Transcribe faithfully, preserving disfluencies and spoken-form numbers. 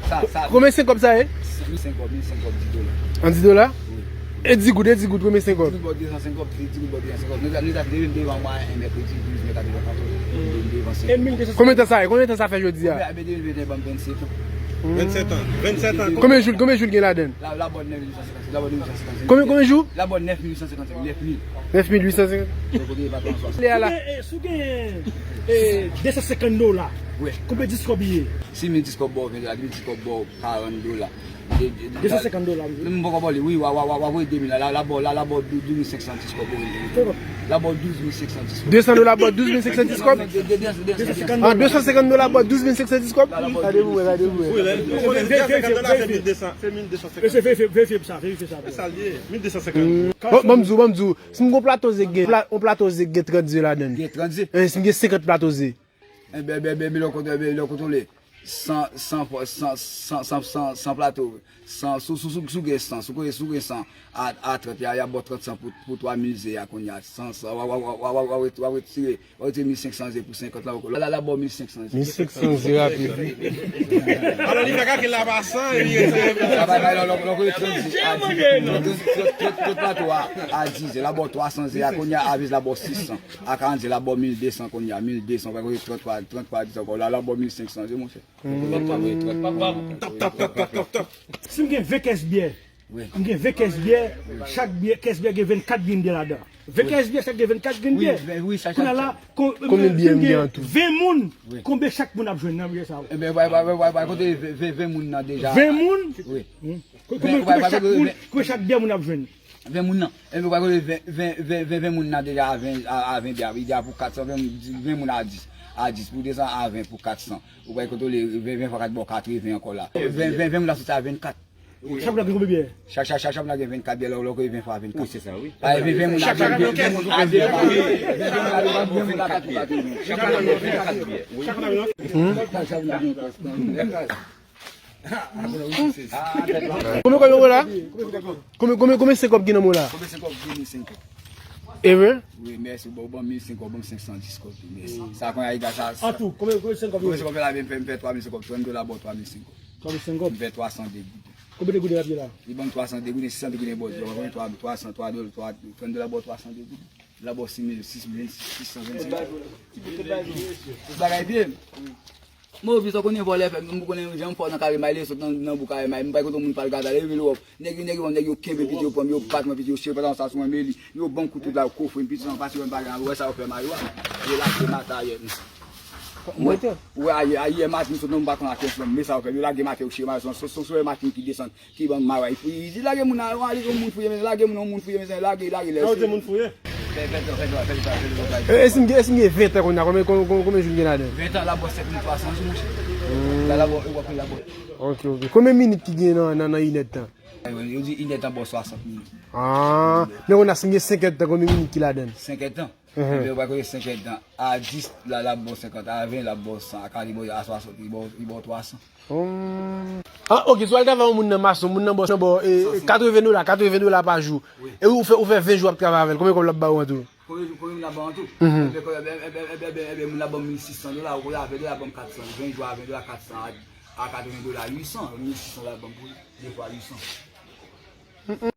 Sa, sa, Konbyen senk kòb sa ye? Mil senk kòb, mil senk kòb, dis dola. An dis dola? Wi. E dis goud, e dis goud, konbyen senk kòb? Dis goud ba w de san senk kòb, dis goud ba w de san senk kòb. Nou, nou ta devan, devan mwen, mèkredi, douz mè, katòz, katòz, devan senk. E mil de san. Konbyen tan sa ye? Konbyen tan sa fè jodi a? Mwen, mwen, de mil venteyen ban m vennsèt an. Vennsèt an. Vennsèt an. Konbyen jou, konbyen jou l gen ladan l? La, la ba w nèf mil uit san senkann, la ba w nèf mil uit san senkann. Konbyen, konbyen jou? La ba w nèf mil uit san senkann, nèf mil. Nèf mil uit san senkann. Lè a la. Kote e pa twa san. Si w gen, eh, si w gen, eh, de san senkann dola, wi, konbyen dis kòb li ye? Sis mil dis kòb ba w ven dola, dis mil dis kòb ba w karant dola. De san senkann dola, wi. M poko ba w li, wi, w a, w a, w a, w a voye de mil la, la, la ba w, la, la ba w dou-, douz mil senk san dis kòb, wi. La ba w douz mil senk san dis kòb. De san dola ba w douz mil senk san dis kòb? De, de, de, de, de san senkann. Ah, de san senkann dola ba w douz mil senk san dis kòb? Gade pou mwen, gade pou mwen. Wi, lè, de san senkann dola, se mil de san, se mil de san senkann. Mesye, verifye, verifye sa, verifye sa. Se sa l ye, mil de san senkann. Oh, ban m di w, ban m di w. Si m gen yon plato ze k gen, pla-, yon plato ze k gen trant ze ladan l. Gen trant ze? Eh, si m gen senkant plato ze. Enben, enben, enben, lè w kontwole, lè w kontwole san, san, san, san plato, san, si w, si w, si w gen san, si w gen, si w gen san a, a trant, y a, y a ba w trant san pou, pou twa mil ze a kounye a, san, san, w a, w a retire, w a retire mil senk san ze pou senkant la, la, la, la ba w mil senk san ze. Mil senk san ze rapid, wi. Alò, li fè kalkil la pa san, li retire mil senk san ze. Sa bay, bay, lè w, lè w, lè w kontwole trant ze a dis, trant, trant, trant plato a, a dis ze, la ba w twa san ze a kounye a, a vis la ba w sis san. A karant ze, la ba w mil de san kounye a, mil de san, w a kontwole trant pa, trant pa dis ankò, la, la ba w mil senk san ze, monchè. Top, top, top, top, top, top. Si m gen ven kès byè, wi, m gen ven kès byè, chak byè, kès byè gen vennkat grenn byè ladan. Ven kès byè, chak gen vennkat grenn byè. Wi, wi, chak, chak, kounye a la, konbyen byè m gen an tou? Ven moun, wi, konbyen chak moun ap jwenn nan byè sa yo? Enben, w a, w a, w a, w a kontwole ven, ven, ven moun nan deja. Ven moun? Wi. Hmm. Konbyen, konbyen chak moun, konbyen chak byè moun ap jwenn? Ven moun nan. Enben, w a kontwole ven, ven, ven, ven, ven moun nan deja a ven, a, a ven byè, li deja pou kat san, ven, ven moun a dis, a dis, pou desann a ven pou kat san. Ou pral kontwole ven, ven fwa kat ba w katreven ankò la. Ven, ven, ven moun la soti a vennkat. Chak moun la gen konbyen byè? Chak, chak, chak, chak moun la gen vennkat byè, lè w, lè w kontwole ven fwa vennkat. Wi, se sa, wi. Ven, ven moun la gen, ven moun a ven, ven moun a ven, ven moun a ven katreven. Chak moun la gen vennkat byè. Wi. Chak moun la gen vennkat. Konbyen kòb yo la? Konbyen, konbyen, konbyen senk kòb ki nan men w la? Konbyen senk kòb? Mil senk kòb. E vre? Wi, mèsi. Bon, bon, mil senk kòb, bon, senk san dis kòb tou, mèsi. Sa konn a egal sa. An tou, konbyen, konbyen senk kòb yo? Konbyen senk kòb la, m fè, m fè twa mil senk kòb, trant dola, bon, twa mil senk kòb. Twa mil senk kòb? M fè twa san de goud. Konbyen de goud ap ye la? Li ban m twa san de goud, sis san de goud, bon, twa san, twa dola, twa, trant dola, bon, twa san de goud. La bò sis mil, sis mil, sis san vennsenk. Tout bagay byen. Mwen, ou konnen vòlè fè, m konnen jan m fò nan Kare May, lè sot nan, nan bouk Kare May, m pa kote moun pral gade, leve lwòp. Nèg yo, nèg yo, nèg yo kenbe piti yo, pran yo, bat mwen piti yo, chire pantalon sa sou mwen, meli, yo ban m kout tout la, yo kofre m piti san, pase yo m pa gen, wè sa yo fè Mayo a. Yo lage matayè m. Mwen, wè, ayè, ayè maten, m sot nan, m pa konn a kiyès, men sa yo fè, yo lage matè, yo chire Mayo, son, son, son, son, maten ki desann. Ki bann maway fouye. Li di, "Lage moun nan, yon moun fouye, mezanmi, lage moun, yon moun fouye, mezanmi, lage, lage, lage." Sa yo di moun fouye? Fè, fè, fè, fè, fè, fè, fè, fè, fè. E, e si m gen, e si m gen ven tan kounye a, konbyen, konbyen, konbyen jou m gen ladan l? Ven tan, la bò sèt mil twa san jou, monchè. Hmm. La, la bò, e w ap la bò. Ok, ok. Konbyen minit ki gen nan, nan, nan inèdtan? Yo di inèdtan bò swasant minit. Ah, men kounye a si m gen senk èdtan, konbyen minit ki ladan l? Senk èdtan? Mhm. Ebyen, ou pa konnen senk èdtan. A dis, la, la bò senkant, a ven, la bò san, a kat, li bò, a swasant, li bò, li bò twa san. Hmm. Ah, ok, si w al travay yon moun nan mason, moun nan bò, nan bò, eh, katreven dola, katreven dola pa jou. Wi. E ou fè, ou fè ven jou ap travay avè l, konbyen kòb l ap ba ou an tou? Konbyen jou, konbyen moun ap ba w an tou? Mhm. Ebyen, ebyen, ebyen, moun la ban m mil sis san dola, ou konnen a ven dola ban m kat san, ven jou a ven dola, kat san a, a katreven dola, uit san, mil sis san dola ban m pou de fwa uit san.